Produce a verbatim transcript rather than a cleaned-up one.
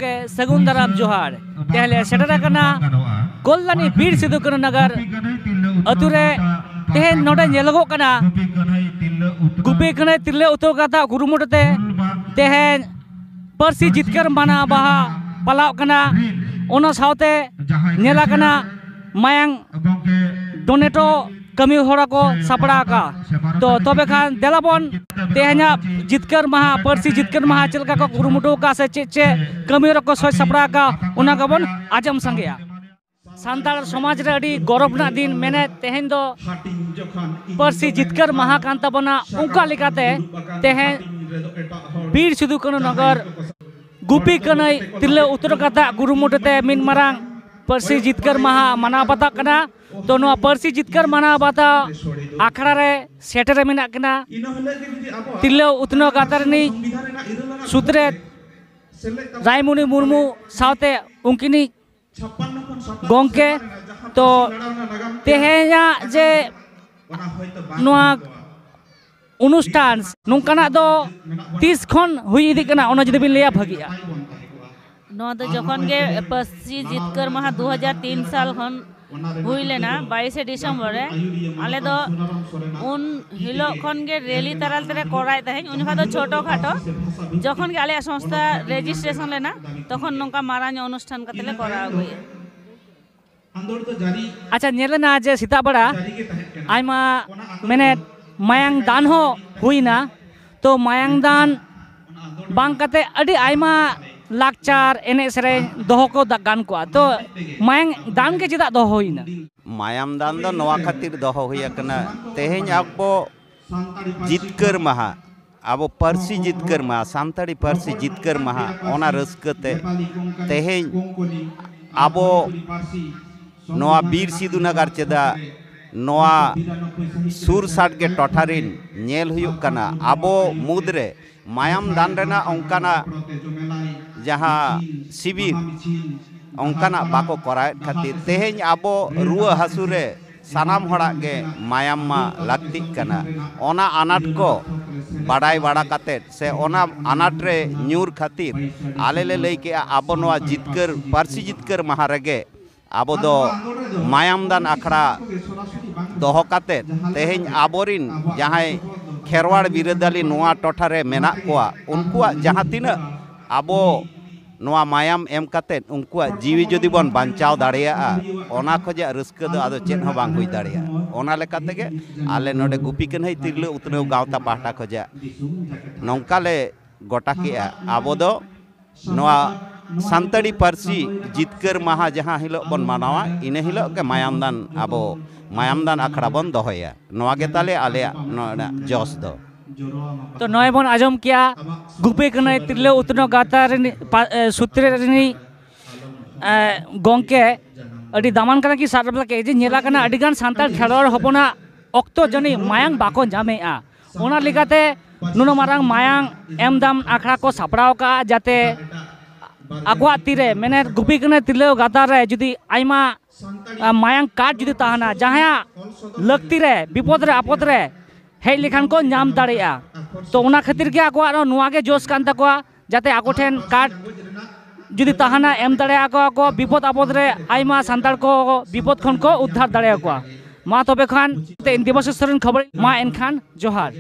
ᱜᱮ ᱥᱟᱹᱜᱩᱱ ᱫᱟᱨᱟᱢ ᱡᱚᱦᱟᱨ᱾ ᱛᱮᱦᱮᱧ ᱞᱮ ᱥᱮᱴᱮᱨ ᱟᱠᱟᱱᱟ ᱠᱚᱞᱞᱟᱱᱤ ᱵᱤᱨ ᱥᱤᱫᱩ ᱠᱟᱹᱱᱩ ᱱᱟᱜᱟᱨ ᱟᱹᱛᱩ ᱨᱮ᱾ ᱛᱮᱦᱮᱧ ᱱᱚᱰᱮ ᱧᱮᱞᱚᱜᱚᱜ ᱠᱟᱱᱟ ᱜᱩᱯᱤ ᱠᱟᱹᱱᱟᱹᱭ ᱛᱤᱨᱞᱟᱹ ᱩᱛᱱᱟᱹᱣ ᱜᱟᱶᱛᱟ ᱠᱩᱨᱩᱢᱩᱴᱩ ᱛᱮ ᱛᱮᱦᱮᱧ ᱯᱟᱹᱨᱥᱤ ᱡᱤᱛᱠᱟᱹᱨ ᱢᱟᱦᱟ ᱵᱟᱦᱟ ᱯᱟᱞᱟᱣ ᱠᱟᱱᱟ᱾ ᱚᱱᱟ ᱥᱟᱶᱛᱮ ᱧᱮᱞ ᱟᱠᱟᱱᱟ ᱢᱟᱭᱟᱝ ᱰᱳᱱᱮᱴᱚ ᱠᱟᱹᱢᱤ ᱦᱚᱨᱟ ᱠᱚ ᱥᱟᱯᱲᱟᱣ ᱟᱠᱟᱫᱼᱟ᱾ ᱛᱚ ᱛᱚᱵᱮ ᱠᱷᱟᱱ ᱫᱮᱞᱟ ᱵᱚᱱ ᱛᱮᱦᱮᱧᱟᱜ ᱡᱤᱛᱠᱟᱹᱨ ᱢᱟᱦᱟ, ᱯᱟᱹᱨᱥᱤ ᱡᱤᱛᱠᱟᱹᱨ ᱢᱟᱦᱟ ᱪᱮᱫ ᱞᱮᱠᱟ ᱠᱚ ᱠᱩᱨᱩᱢᱩᱴᱩ ᱟᱠᱟᱫᱼᱟ ᱥᱮ ᱪᱮᱫ ᱪᱮᱫ ᱠᱟᱹᱢᱤ ᱦᱚᱨᱟ ᱠᱚ ᱥᱟᱡᱽ ᱥᱟᱯᱲᱟᱣ ᱟᱠᱟᱫᱼᱟ, ᱚᱱᱟ ᱜᱮᱵᱚᱱ ᱟᱸᱡᱚᱢ ᱥᱟᱸᱜᱮᱭᱟ᱾ ᱥᱟᱱᱛᱟᱲ ᱥᱚᱢᱟᱡᱽ ᱨᱮ ᱟᱹᱰᱤ ᱜᱚᱨᱚᱵᱽ ᱨᱮᱱᱟᱜ ᱫᱤᱱ ᱢᱮᱱᱮᱫ ᱛᱮᱦᱮᱧ ᱫᱚ ᱯᱟᱹᱨᱥᱤ ᱡᱤᱛᱠᱟᱹᱨ ᱢᱟᱦᱟ ᱠᱟᱱ ᱛᱟᱵᱚᱱᱟ᱾ ᱚᱱᱠᱟ ᱞᱮᱠᱟᱛᱮ ᱛᱮᱦᱮᱧ ᱵᱤᱨ ᱥᱤᱫᱩ ᱠᱟᱹᱱᱩ ᱱᱚᱜᱚᱨ ᱜᱩᱯᱤ ᱠᱟᱹᱱᱟᱹᱭ ᱛᱤᱨᱞᱟᱹ ᱩᱛᱱᱟᱹᱣ ᱜᱟᱶᱛᱟ ᱠᱩᱨᱩᱢᱩᱴᱩ ᱛᱮ ᱢᱤᱫ ᱢᱟᱨᱟᱝ ᱯᱟᱹᱨᱥᱤ ᱡᱤᱛᱠᱟᱹᱨ ᱢᱟᱦᱟ ᱢᱟᱱᱟᱣ ᱵᱟᱛᱟᱜ ᱠᱟᱱᱟ᱾ ᱛᱚ ᱱᱚᱣᱟ ᱯᱟᱹᱨᱥᱤ ᱡᱤᱛᱠᱟᱹᱨ ᱢᱟᱱᱟᱣ ᱵᱟᱛᱟᱣ ᱟᱠᱷᱲᱟ ᱨᱮ ᱥᱮᱴᱮᱨ ᱢᱮᱱᱟᱜ ᱠᱤᱱᱟ ᱛᱤᱨᱞᱟᱹ ᱩᱛᱱᱟᱹᱣ ᱜᱟᱶᱛᱟ ᱨᱤᱱᱤᱡ ᱥᱩᱛᱨᱮᱛ ᱨᱟᱭᱢᱩᱱᱤ ᱢᱩᱨᱢᱩ ᱥᱟᱶᱛᱮ ᱩᱱᱠᱤᱱᱤᱡ ᱜᱚᱢᱠᱮ᱾ ᱛᱚ ᱛᱮᱦᱮᱧᱟᱜ ᱡᱮ ᱱᱚᱣᱟ ᱚᱱᱩᱥᱴᱷᱟᱱ ᱱᱚᱝᱠᱟᱱᱟᱜ ᱫᱚ ᱛᱤᱥ ᱠᱷᱚᱱ ᱦᱩᱭ ᱤᱫᱤᱜ ᱠᱟᱱᱟ, ᱚᱱᱟ ᱡᱩᱫᱤ ᱵᱤᱱ ᱞᱟᱹᱭᱟ ᱵᱷᱟᱹᱜᱤᱜᱼᱟ᱾ ᱱᱚᱣᱟ ᱫᱚ ᱡᱚᱠᱷᱚᱱ ᱜᱮ ᱯᱟᱹᱨᱥᱤ ᱡᱤᱛᱠᱟᱹᱨ ᱢᱟᱦᱟ ᱫᱩ ᱦᱟᱡᱟᱨ ᱛᱤᱱ ᱥᱟᱞ ᱠᱷᱚᱱ ᱦᱩᱭ ᱞᱮᱱᱟ ᱵᱟᱭᱤᱥᱮ ᱰᱤᱥᱮᱢᱵᱚᱨ ᱨᱮ᱾ ᱟᱞᱮ ᱫᱚ ᱩᱱ ᱦᱤᱞᱳᱜ ᱠᱷᱚᱱ ᱜᱮ ᱨᱮᱞᱤ ᱛᱟᱨᱟᱞ ᱛᱮᱞᱮ ᱠᱚᱨᱟᱣᱮᱫ ᱛᱟᱦᱮᱸᱫ᱾ ᱩᱱ ᱡᱚᱠᱷᱚᱱ ᱫᱚ ᱪᱷᱳᱴᱳ ᱠᱷᱟᱴᱳ, ᱡᱚᱠᱷᱚᱱ ᱜᱮ ᱟᱞᱮᱭᱟᱜ ᱥᱚᱝᱥᱛᱷᱟ ᱨᱮᱡᱤᱥᱴᱨᱮᱥᱚᱱ ᱞᱮᱱᱟ, ᱛᱚᱠᱷᱚᱱ ᱱᱚᱝᱠᱟ ᱢᱟᱨᱟᱝ ᱧᱚᱜ ᱚᱱᱩᱥᱴᱷᱟᱱ ᱠᱟᱛᱮ ᱞᱮ ᱠᱚᱨᱟᱣ ᱟᱹᱜᱩᱭᱟ᱾ ᱟᱪᱪᱷᱟ, ᱧᱮᱞ ᱮᱱᱟ ᱡᱮ ᱥᱮᱛᱟᱜ ᱵᱮᱲᱟ ᱟᱭᱢᱟ ᱢᱮᱱᱮᱫ ᱢᱟᱭᱟᱝ ᱫᱟᱱ ᱦᱚᱸ ᱦᱩᱭᱱᱟ᱾ ᱛᱚ ᱢᱟᱭᱟᱝ ᱫᱟᱱ ᱵᱟᱝ ᱠᱟᱛᱮ ᱟᱹᱰᱤ ᱟᱭᱢᱟ ᱞᱟᱠᱪᱟᱨ, ᱮᱱᱮᱡ ᱥᱮᱨᱮᱧ ᱫᱚᱦᱚ ᱠᱚ ᱫᱟ-, ᱜᱟᱱ ᱠᱚᱜᱼᱟ᱾ ᱛᱚ ᱢᱟᱭᱟᱝ ᱫᱟᱱ ᱜᱮ ᱪᱮᱫᱟᱜ ᱫᱚᱦᱚ ᱦᱩᱭᱱᱟ? ᱢᱟᱭᱟᱢ ᱫᱟᱱ ᱫᱚ ᱱᱚᱣᱟ ᱠᱷᱟᱹᱛᱤᱨ ᱫᱚᱦᱚ ᱦᱩᱭ ᱟᱠᱟᱱᱟ, ᱛᱮᱦᱮᱧ ᱟᱵᱚ ᱡᱤᱛᱠᱟᱹᱨ ᱢᱟᱦᱟ, ᱟᱵᱚ ᱯᱟᱹᱨᱥᱤ ᱡᱤᱛᱠᱟᱹᱨ ᱢᱟᱦᱟ, ᱥᱟᱱᱛᱟᱲᱤ ᱯᱟᱹᱨᱥᱤ ᱡᱤᱛᱠᱟᱹᱨ ᱢᱟᱦᱟ, ᱚᱱᱟ ᱨᱟᱹᱥᱠᱟᱹ ᱛᱮ ᱛᱮᱦᱮᱧ ᱟᱵᱚ ᱱᱚᱣᱟ ᱵᱤᱨ ᱥᱤᱫᱩ ᱱᱟᱜᱟᱨ ᱪᱮᱫᱟᱜ ᱱᱚᱣᱟ ᱥᱩᱨ ᱥᱟᱰᱜᱮ ᱴᱚᱴᱷᱟ ᱨᱤᱱ ᱧᱮᱞ ᱦᱩᱭᱩᱜ ᱠᱟᱱᱟ, ᱟᱵᱚ ᱢᱩᱫᱽᱨᱮ ᱢᱟᱭᱟᱢ ᱫᱟᱱ ᱨᱮᱱᱟᱜ ᱚᱱᱠᱟᱱᱟᱜ ᱡᱟᱦᱟᱸ ᱥᱤᱵᱤᱨ, ᱚᱱᱠᱟᱱᱟᱜ ᱵᱟᱠᱚ ᱠᱚᱨᱟᱣᱮᱫ ᱠᱷᱟᱹᱛᱤᱨ ᱛᱮᱦᱮᱧ ᱟᱵᱚ ᱨᱩᱣᱟᱹ ᱦᱟᱹᱥᱩ ᱨᱮ ᱥᱟᱱᱟᱢ ᱦᱚᱲᱟᱜ ᱜᱮ ᱢᱟᱭᱟᱢ ᱢᱟ ᱞᱟᱹᱠᱛᱤᱜ ᱠᱟᱱᱟ᱾ ᱚᱱᱟ ᱟᱱᱟᱴ ᱠᱚ ᱵᱟᱰᱟᱭ ᱵᱟᱲᱟ ᱠᱟᱛᱮᱫ ᱥᱮ ᱚᱱᱟ ᱟᱱᱟᱴ ᱨᱮ ᱧᱩᱨ ᱠᱷᱟᱹᱛᱤᱨ ᱟᱞᱮ ᱞᱮ ᱞᱟᱹᱭ ᱠᱮᱜᱼᱟ, ᱟᱵᱚ ᱱᱚᱣᱟ ᱡᱤᱛᱠᱟᱹᱨ, ᱯᱟᱹᱨᱥᱤ ᱡᱤᱛᱠᱟᱹᱨ ᱢᱟᱦᱟ ᱨᱮᱜᱮ ᱟᱵᱚ ᱫᱚ ᱢᱟᱭᱟᱢ ᱫᱟᱱ ᱟᱠᱷᱲᱟ ᱫᱚᱦᱚ ᱠᱟᱛᱮᱫ ᱛᱮᱦᱮᱧ ᱟᱵᱚᱨᱤᱱ ᱡᱟᱦᱟᱸᱭ ᱠᱷᱮᱨᱣᱟᱲ ᱵᱤᱨᱟᱹᱫᱟᱹᱞᱤ ᱱᱚᱣᱟ ᱴᱚᱴᱷᱟ ᱨᱮ ᱢᱮᱱᱟᱜ ᱠᱚᱣᱟ, ᱩᱱᱠᱩᱣᱟᱜ ᱡᱟᱦᱟᱸ ᱛᱤᱱᱟᱹᱜ ᱟᱵᱚ ᱱᱚᱣᱟ ᱢᱟᱭᱟᱢ ᱮᱢ ᱠᱟᱛᱮᱫ ᱩᱱᱠᱩᱣᱟᱜ ᱡᱤᱣᱤ ᱡᱩᱫᱤ ᱵᱚᱱ ᱵᱟᱧᱪᱟᱣ ᱫᱟᱲᱮᱭᱟᱜᱼᱟ, ᱚᱱᱟ ᱠᱷᱚᱡᱟᱜ ᱨᱟᱹᱥᱠᱟᱹ ᱫᱚ ᱟᱫᱚ ᱪᱮᱫ ᱦᱚᱸ ᱵᱟᱝ ᱦᱩᱭ ᱫᱟᱲᱮᱭᱟᱜᱼᱟ᱾ ᱚᱱᱟ ᱞᱮᱠᱟ ᱛᱮᱜᱮ ᱟᱞᱮ ᱱᱚᱰᱮ ᱜᱩᱯᱤ ᱠᱟᱹᱱᱦᱟᱹᱭ ᱛᱤᱨᱞᱟᱹ ᱩᱛᱱᱟᱹᱣ ᱜᱟᱶᱛᱟ ᱯᱟᱦᱴᱟ ᱠᱷᱚᱡᱟᱜ ᱱᱚᱝᱠᱟ ᱞᱮ ᱜᱚᱴᱟ ᱠᱮᱜᱼᱟ, ᱟᱵᱚ ᱫᱚ ᱱᱚᱣᱟ ᱥᱟᱱᱛᱟᱲᱤ ᱯᱟᱹᱨᱥᱤ ᱡᱤᱛᱠᱟᱹᱨ ᱢᱟᱦᱟ ᱡᱟᱦᱟᱸ ᱦᱤᱞᱳᱜ ᱵᱚᱱ ᱢᱟᱱᱟᱣᱟ, ᱤᱱᱟᱹ ᱦᱤᱞᱳᱜ ᱜᱮ ᱢᱟᱭᱟᱢ ᱫᱟᱱ, ᱟᱵᱚ ᱢᱟᱭᱟᱢ ᱫᱟᱱ ᱟᱠᱷᱲᱟ ᱵᱚᱱ ᱫᱚᱦᱚᱭᱟ᱾ ᱱᱚᱣᱟ ᱜᱮ ᱛᱟᱞᱮ ᱟᱞᱮᱭᱟᱜ ᱱᱚᱰᱮᱱᱟᱜ ᱡᱚᱥ ᱫᱚ᱾ ᱛᱚ ᱱᱚᱜᱼᱚᱭ ᱵᱚᱱ ᱟᱸᱡᱚᱢ ᱠᱮᱜᱼᱟ ᱜᱩᱯᱤ ᱠᱟᱹᱱᱟᱹᱭ ᱛᱤᱨᱞᱟᱹ ᱩᱛᱱᱟᱹᱣ ᱜᱟᱶᱛᱟ ᱨᱤᱱᱤᱡ ᱯᱟ- ᱮ, ᱥᱩᱛᱨᱮ ᱨᱤᱱᱤᱡ ᱮ, ᱜᱚᱝᱠᱮ ᱟᱹᱰᱤ ᱫᱟᱢᱟᱱ ᱠᱟᱛᱷᱟ ᱠᱤᱱ ᱥᱟᱵ ᱨᱟᱠᱟᱵ ᱠᱮᱫ ᱡᱮ ᱧᱮᱞ ᱟᱠᱟᱱᱟ ᱟᱹᱰᱤ ᱜᱟᱱ ᱥᱟᱱᱛᱟᱲ ᱠᱷᱮᱨᱣᱟᱲ ᱦᱚᱯᱚᱱᱟᱜ ᱚᱠᱛᱚ ᱡᱟᱹᱱᱤᱡ ᱢᱟᱭᱟᱝ ᱵᱟᱠᱚ ᱧᱟᱢᱮᱫᱼᱟ᱾ ᱚᱱᱟ ᱞᱮᱠᱟᱛᱮ ᱱᱩᱱᱟᱹᱜ ᱢᱟᱨᱟᱝ ᱢᱟᱭᱟᱝ ᱮᱢ ᱫᱟᱱ ᱟᱠᱷᱲᱟ ᱠᱚ ᱥᱟᱯᱲᱟᱣ ᱠᱟᱜᱼᱟ, ᱡᱟᱛᱮ ᱟᱠᱚᱣᱟᱜ ᱛᱤᱨᱮ, ᱢᱮᱱᱮᱫ ᱜᱩᱯᱤ ᱠᱟᱹᱱᱟᱹᱭ ᱛᱤᱨᱞᱟᱹ ᱜᱟᱶᱛᱟ ᱨᱮ ᱡᱩᱫᱤ ᱟᱭᱢᱟ ᱟ, ᱢᱟᱭᱟᱝ ᱠᱟᱨᱰ ᱡᱩᱫᱤ ᱛᱟᱦᱮᱱᱟ, ᱡᱟᱦᱟᱸᱭᱟᱜ ᱞᱟᱹᱠᱛᱤ ᱨᱮ, ᱵᱤᱯᱚᱫ ᱨᱮ, ᱟᱯᱚᱫ ᱨᱮ ᱦᱮᱡ ᱞᱮᱠᱷᱟᱱ ᱠᱚ ᱧᱟᱢ ᱫᱟᱲᱮᱭᱟᱜᱼᱟ᱾ ᱛᱚ ᱚᱱᱟ ᱠᱷᱟᱹᱛᱤᱨ ᱜᱮ ᱟᱠᱚᱣᱟᱜ ᱱᱚᱣᱟ ᱜᱮ ᱡᱳᱥ ᱠᱟᱱ ᱛᱟᱠᱚᱣᱟ, ᱡᱟᱛᱮ ᱟᱠᱚ ᱴᱷᱮᱱ ᱠᱟᱨᱰ ᱡᱩᱫᱤ ᱛᱟᱦᱮᱱᱟ, ᱮᱢ ᱫᱟᱲᱮᱭᱟᱠᱚᱣᱟ ᱠᱚ, ᱵᱤᱯᱚᱫ ᱟᱯᱚᱫ ᱨᱮ ᱟᱭᱢᱟ ᱥᱟᱱᱛᱟᱲ ᱠᱚ ᱵᱤᱯᱚᱫ ᱠᱷᱚᱱ ᱠᱚ ᱩᱫᱽᱫᱷᱟᱨ ᱫᱟᱲᱮᱭᱟᱠᱚᱣᱟ᱾ ᱢᱟ ᱛᱚᱵᱮ ᱠᱷᱟᱱ ᱛᱮᱦᱮᱧ ᱫᱤᱵᱚᱥ ᱥᱚᱨᱮᱱ ᱠᱷᱚᱵᱚᱨ ᱢᱟ ᱮᱱᱠᱷᱟᱱ ᱡᱚᱦᱟᱨ᱾